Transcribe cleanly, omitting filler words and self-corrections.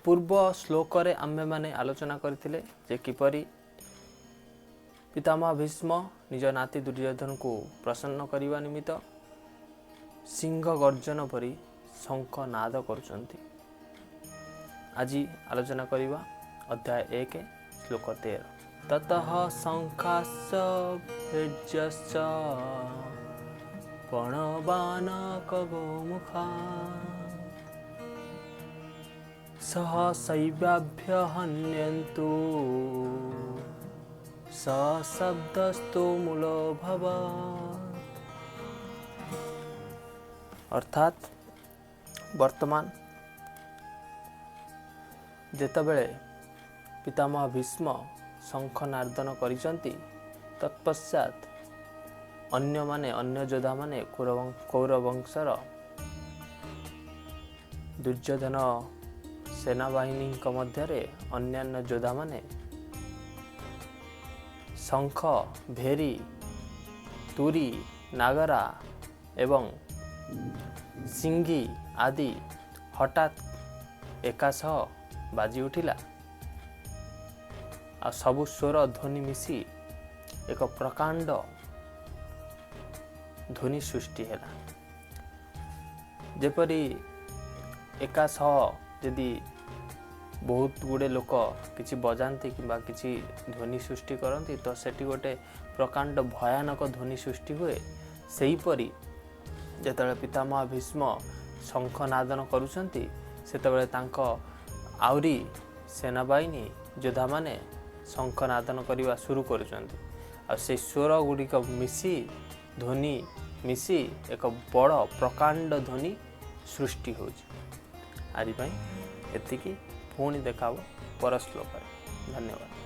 ପୂର୍ବ ଶ୍ଲୋକରେ ଆମ୍ଭେମାନେ ଆଲୋଚନା କରିଥିଲେ ଯେ କିପରି ପିତାମହ ଭୀଷ୍ମ ନିଜ ନାତି ଦୁର୍ଯ୍ୟୋଧନକୁ ପ୍ରସନ୍ନ କରିବା ନିମିତ୍ତ ସିଂହ ଗର୍ଜନ ପରି ଶଙ୍ଖ ନାଦ କରୁଛନ୍ତି। ଆଜି ଆଲୋଚନା କରିବା ଅଧ୍ୟାୟ 1, ଶ୍ଲୋକ 13। ତତଃ ଶଙ୍ଖାଶ୍ଚ ଭେର୍ଯ୍ୟଶ୍ଚ ପଣବାନକଗୋମୁଖା ସହସୈବାଭ୍ୟ ହନ୍ୟନ୍ତୁ ସଶବ୍ଦସ୍ତୁ ମୂଲୋ ଭବତ୍। ଅର୍ଥାତ୍ ବର୍ତ୍ତମାନ ଯେତେବେଳେ ପିତାମହ ଭୀଷ୍ମ ଶଙ୍ଖ ନାଦନ କରିଛନ୍ତି, ତତ୍ପଶ୍ଚାତ ଅନ୍ୟମାନେ, ଅନ୍ୟ ଯୋଦ୍ଧାମାନେ, କୌରବଂଶର ଦୁର୍ଯ୍ୟୋଧନ ସେନାବାହିନୀଙ୍କ ମଧ୍ୟରେ ଅନ୍ୟାନ୍ୟ ଯୋଦ୍ଧାମାନେ ଶଙ୍ଖ, ଭେରୀ, ତୁରୀ, ନାଗରା ଏବଂ ସିଙ୍ଗି ଆଦି ହଠାତ୍ ଏକା ସହ ବାଜି ଉଠିଲା ଆଉ ସବୁ ସ୍ୱର ଧ୍ୱନି ମିଶି ଏକ ପ୍ରକାଣ୍ଡ ଧ୍ୱନି ସୃଷ୍ଟି ହେଲା। ଯେପରି ଏକା ସହ ଯଦି ବହୁତ ଗୁଡ଼ିଏ ଲୋକ କିଛି ବଜାନ୍ତି କିମ୍ବା କିଛି ଧ୍ୱନି ସୃଷ୍ଟି କରନ୍ତି, ତ ସେଠି ଗୋଟେ ପ୍ରକାଣ୍ଡ ଭୟାନକ ଧ୍ୱନି ସୃଷ୍ଟି ହୁଏ, ସେହିପରି ଯେତେବେଳେ ପିତାମହ ଭୀଷ୍ମ ଶଙ୍ଖ ନାଦନ କରୁଛନ୍ତି, ସେତେବେଳେ ତାଙ୍କ ଆହୁରି ସେନାବାହିନୀ ଯୋଦ୍ଧାମାନେ ଶଙ୍ଖ ନାଦନ କରିବା ସୁରୁ କରୁଛନ୍ତି ଆଉ ସେଇ ସ୍ୱର ଗୁଡ଼ିକ ମିଶି, ଧ୍ୱନି ମିଶି ଏକ ବଡ଼ ପ୍ରକାଣ୍ଡ ଧ୍ୱନି ସୃଷ୍ଟି ହେଉଛି। ଆଜି ପାଇଁ ଏତିକି। ପୁଣି ଦେଖା ହେବ ପର ଶ୍ଲୋକରେ। ଧନ୍ୟବାଦ।